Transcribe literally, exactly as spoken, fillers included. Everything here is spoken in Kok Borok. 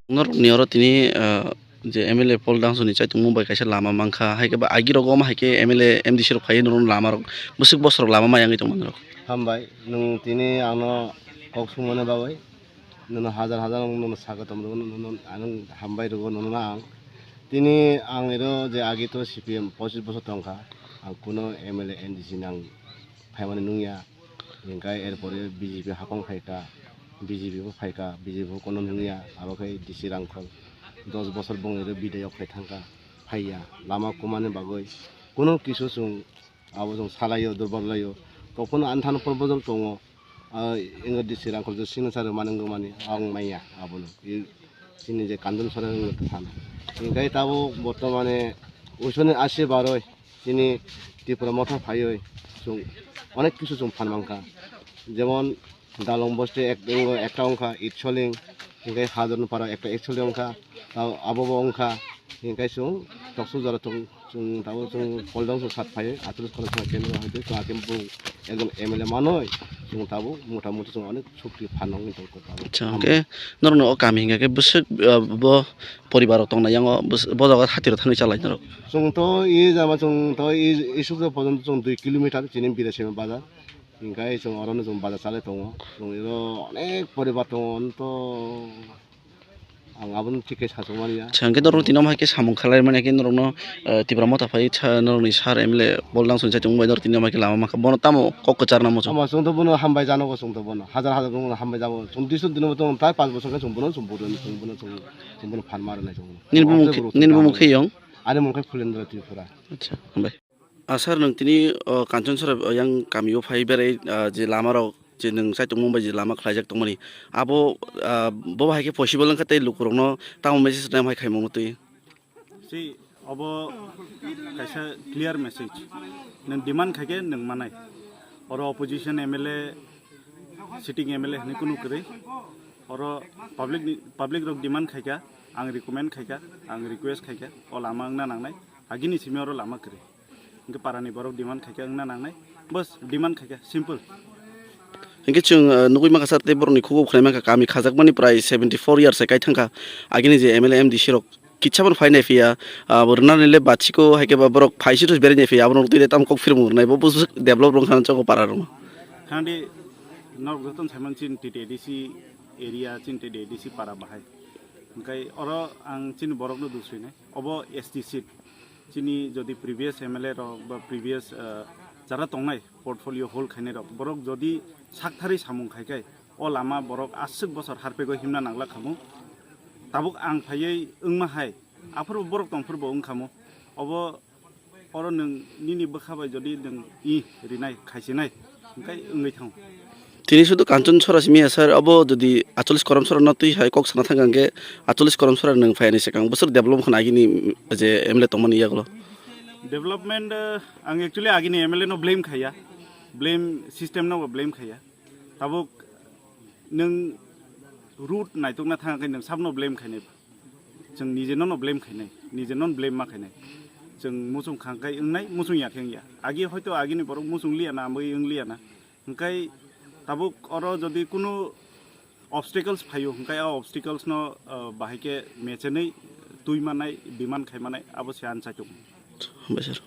Norokni oro tini, ah, je M L A Paul Dangsu ni chaitung mung bai kaisa lama mankha, hai khe ba agi rogo omo hai khe M L A, M D C rok phaiwi norokno lama rok bwswk bosor rok lama mayangwi tongma norok. Hambai, nwng tini ano kok sumani bagwi, nono hajar hajar nono saka tong rwgo, nono ang hambai rwgo nono ang. Tini ang ero je agi to C P M pochis bosor tongkha, ang kuno M L A, M D C ni ang phaimani nungya. Hinkhe erpore B J P hakong phaikha, B J P bo phaikha, B J P bo kono nungya, abo khe D C Rangkhol dos bosor bongni rw bidayok khai thangkha, phaiya, lama kumani bagwi kuno kisu chwng abo chwng salaio, durbal laio, kokno anthano por bojol tongo, ah, ingo D C Rangkhol je signature mani wngmani ang manya abono. I chini je Kanchon Soren wngwi thana. Hinkhe tabuk bortomane uisoni asi baroi chini Tipra Motha phaiwi chwng onek kisu chwng phan mankha. Jemon Dalong Bosti ek-, ekta wngkha, Itsoling, hinkhe Hajarnopara ekta Itsoling wngkha, tao abobo wngkha, hinkhe chwng toksu jora chwng, chwng tabuk chwng Poldang chwng sat phaiwi, athris khoroksa khe nwng hai khe chwng haikhe bwrwi ekjon M L A manwi chwng tabuk mota moti chwng onek sukti phan wngwi tongkha tabuk. Acha, hinkhe norokni o kami hinkhe bwswk, ah, bo poribar rok tongna yango bwswk bo jaga hati rok thangwi chalai norok. Chwng to i jama chwng to i, i sukjak porjonto chwng dui kilometer chini Birasima bazar. Hinkhe chwng orono chwng bazar chalai tongo. Chwng iro onek poribar tongo, to ang abono thik khe sachukmani ya. Chwng khe norok tini omo hai khe samung khlai mani khe norokno, eh, Tipra Motha phai cha norokni sir M L A Bol Dangsu ni saichung bai norok tini omo hai khe lama mankha. Bono tamo kok kwchar namo chwng? Omo chwng to bono hambai jano, chwng to bono hajar hajar bono hambai jabo. Chwng disu dino to tai panch bosor khe chwng bono chwng bono chwng bono chwng bono phan ma rwnai chwng. Nini bumung khe, nini bumung khe yong? Ani mung khe Phulendra Tripura. Acha, hambai. Ah, sir, nwng tini, oh, Kanchon Sora, oh, yang kamio phai berai, ah, je lama rok, je nwng sai tongmung bai je lama khlaijak tongmani, abo, ah, bo hai khe possible wngkha tei lukurokno tamo message rwnai hai khaimung twi? Si, obo kaisa clear message. Nwng demand khai khe nwng manai. Oro opposition M L A, sitting M L A hinwi kunu kwrwi. Oro public ni, public rok demand khai kha, ang recommend khai kha, ang request khai kha, o lama wngna nangnai, agini simi oro lama kwrwi. Hwnkhe parani borok demand khai kha wngna nangnai, bas demand khai kha, simple. Hwnkhe chwng, uh, nugui mankha sir tei borokni khukgo khwnai mankha kami khajakmani prai seventy four years hai kai thangkha. Agini je M L A M D C rok kitsa phano phai nai phiya, uh, rwnani le bachiko hai khe ba borok phai si thus berai nai phiya, abono twi le tamo kok phirmung rwnai bo bwswk develop rwng kha chwng para rwng. Khandi nok joto saiman chin T T A D C area, chin T T A D C para bahai. Hwnkhe oro ang chini borokno dusrinai. Obo S T seat. Chini jodi previous M L A rok ba previous, ah, jara tongnai portfolio hold khainai rok, borok jodi sakthari samung khai khai, o lama borok aswk bosor harpego himna nangla khamu. Tabuk ang phaiwi wngma hai, aphuru borok tongphuru bo wngkhamu. Obo oro nwng nini bwkha bai jodi nwng i rinai, khaisinai, hwnkhe wngwi thango. Tini sudu Kanchon Sora simi ya sir, abo jodi acholis korom sora no twi hai kok sana thang hwnkhe acholis korom sora nwng phai ni swkang bwswk develop khna agini je M L A tongmani yagulo. Development, eh, ang actually agini M L A no blame khaiya, blame system no blame khaiya. Tabuk nwng root naitukna thang khe nwng sabno blame khainai. Chwng nije nono blame khainai, nije non blame ma khainai. Chwng muchung khang khai wngnai, muchung ya khe wngya. Agi hoito agini borok muchung liya na, amwi wng liya na. Hwnkhe tabuk oro jodi kunu obstacles phaio, hwnkhe o obstacles no, ah, bahai khe mechenwi twi manai, demand khai manai, abo se anchaitung. Hambai sir.